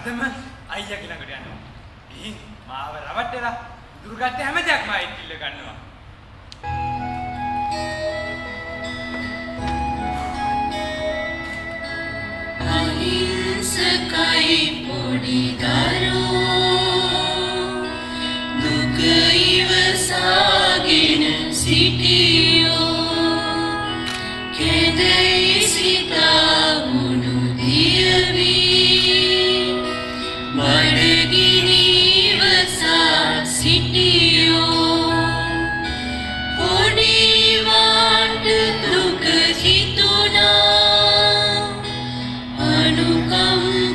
අදම අයියාගේ ළඟට යනවා. ගිහින් මාව රවට්ටලා දුරුගත්ත හැම දෙයක්ම ආයෙත් ඉල්ල ගන්නවා. අහිංසකයි පොඩි දරුවෝ දුක ඉවසාගෙන සිටියෝ කැදැයි සිතා උණු දියවී බඩගිනි ඉවසා සිටියෝ පොඩි වාට දුක හිතුණා අනුකම්පාවෙන්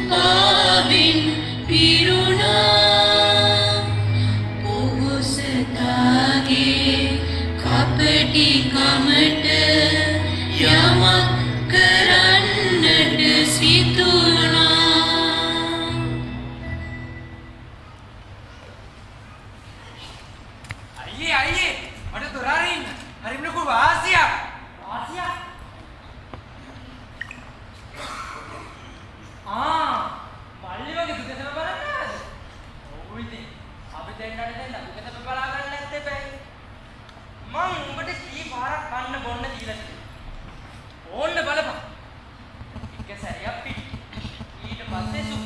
පිරුණා පොහොසතාගේ කපටිකමට යමක් කරන්නට සිතුණා. අයියේ අයියේ මට දොර අරින්න. හරිම ලොකු වාසියක්. වාසියක්? ආ මල්ලි වගේ දුකසම බලන්න ආවද? ඔව් ඉතින් අපි දෙන්නට දෙන්න දුකසම බලා ගන්න නැත්තේ බෑ. මං උඹට කී පාරක් කන්න බොන්න දීලා තියෙනවා. ඕන්න බලපන්. එක සැරයක් පිටි. ඊට පස්සේ සුප්.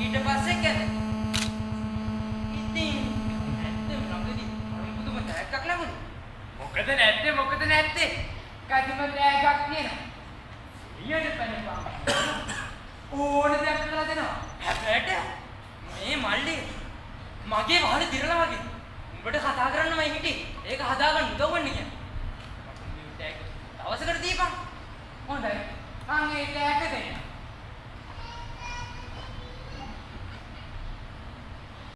ඊට පස්සේ කැඳ. ඉතින් ඇත්තම ළඟදී හරි පුදුම තෑග්ගක් ලැබුණේ. මොකද නැත්තේ මොකද නැත්තේ? කදිම තෑග්ගක් තියෙනවා. එළියට පැනපන්. ඕන දෙයක් කරලා දෙනවා. හැබැයි මේ මල්ලි මගේ වහල දිරලා වගේ.